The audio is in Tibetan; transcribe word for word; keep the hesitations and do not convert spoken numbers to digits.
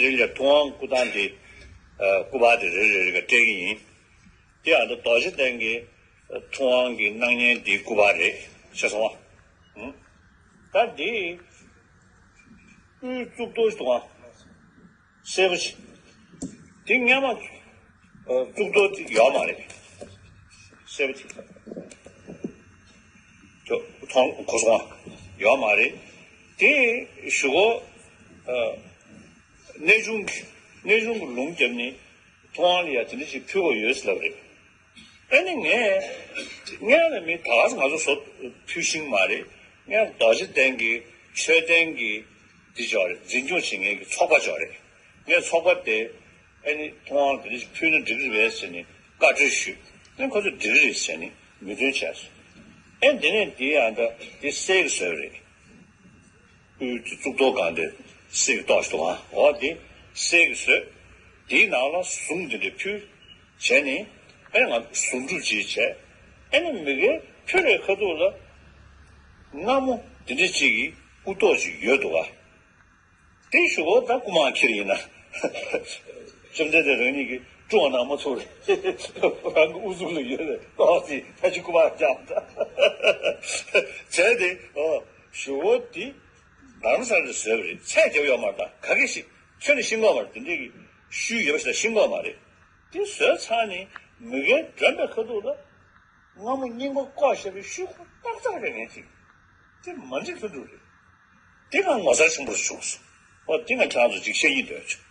དེ་ལ་ཐུབ་དབང་སྐུ་ཐང་དེ། ཨ། སྐུ་པར་དེ་རེ་རེ་རེ་ག་སྤྲད་ཀྱི་ཡིན། དེ་ཡང་ད་རྡོ་རྗེ་གདན་གྱི་ཐུབ་དབང་གི་སྣང་བརྙན་དེའི་སྐུ་པར་རེད། ཤེས་སོང་བ། ཨུ། ད་འདི་དབུའི་གཙུག་ཏོར་ཞིག་འདུག་ཨ། སེར་པོ་ཞིག་དེ་སྔོན་མ་གཙུག་ཏོར་དེ་ཡོད་མ་རེད། སེར་པོ་དེ་ཅོ་མཐོང་གོ་སོང་ཨ། ཡོད་མ་རེད། དེ་གཞུག་གུ་ཨ་གནས་ཆུང་གི་གནས་ཆུང་གི་ལུང་བརྒྱབ་ནས་ཐུབ་དབང་ལ་ཡ་དེ་འདྲ་ཞིག་ཕུལ་བ་ཡོད་ཟེར་ལབ་རེད། ཨ་ནི་ངས་སྔོན་ལ་མི་ད་ག་ང་ཚོ་བཟོ་ཕུལ་ཤིང་མ་རེད། སྔོན་རྡོ་རྗེ་གདན་གྱི་མཆོད་རྟེན་གྱི་འདི་ཅོག་རེད། འཛིན་སྐྱོང་བྱེད་མཁན་གྱི་ཚོགས་པ་ཅོག་རེད། ངས་ཚོགས་པ་དེ་ཨ་ནི་ཐུབ་དབང་དེ་འདྲ་ཞིག་ཕུལ་ན་འགྲིག་གི་རེད་ཟེར་ནས་བཀའ་འཁྲོལ་ཞུས། ཨ་ནི་ཁོ་ཚོས་འགྲིག་གི་རེད་ཟེར་ནས་མོས་མཐུན་བྱས་སོང་། ཨ་ནི་དེ་ནས་འདི་ཡང་ད་འདི་གསེར་གྱི་ཟོལ་རེད། དབུས་ཀྱི་གཙུག་ཏོར་སྒང་དེ་གསེར་གྱི་ཏོག་ཞིག་འདུག་ཨ། འོ་དེ་གསེར་གྱི་ཟོལ། དེའི་ནང་ལ་གཟུངས་དེ་འདྲ་ཕུལ་བྱས་ནས་ཨ་ནི་ང་གཟུངས་སྒྲུབ་ཅིག་བྱས། ཨ་ནི་མི་གའི་ཕུ་རེ་ཁ་ཐུག་ལ་རྔ་མོང་དེ་འདྲ་ཅིག་གི་དབུ་ཏོག་ཅིག་ཡོད་འདུག་ཨ། དེ་གཞུག་གུ་ད་རྐུ་མ་ཁྱེར་ཡིན་ན། བཅོམ་ལྡན་འདས་རང་ཉིད་ཀྱིས་བཀྲུ་བ་ན་མ་ཚོར་རང་གི་དབུ་གཟུགས་ལ་ཡོད་པའི་ཏོག་ཙམ་ད་ཅི་རྐུ་མ་རྒྱག་ད་བྱས་ཏེ། ཨོ། གཞུག་གུ་དེ་རྡ་རམ་ས་ལ་བཟོས་པ་རེད། ཚད་རྒྱབ་ཡོད་མ་རེད། ད་ག་གེ་ཞིག་ཁྱོན་ནས་ཤེས་ཀྱི་ཡོད་མ་རེད། དེ་འདྲའི་གི་ཤུལ་ཡོད་པ་ཞིག་ད་ཤེས་ཀྱི་ཡོད་མ་རེད། དེ་བཟོས་ཚར་ནས་མི་གའི་མགྲོན་པོའི་ཁ་ཐུག་ལ་རྔ་མོང་རྙིང་པ་བཀོག་བཞག་པའི་ཤུལ་ཁོ་ཏག་ཏག་རེད། ངས་ཅིག་དེ་མ་འགྲིག་ཐུག་འགྲོ་རེད། དེ་ང་ངོ་མཚར་ཆེན་པོ་བྱུང་སོང་། ཨོ། དེ་ང་ཁྱེད་རང་ཚོ་ཅིག་བཤད་ཀྱི་འདོད་བྱུང་།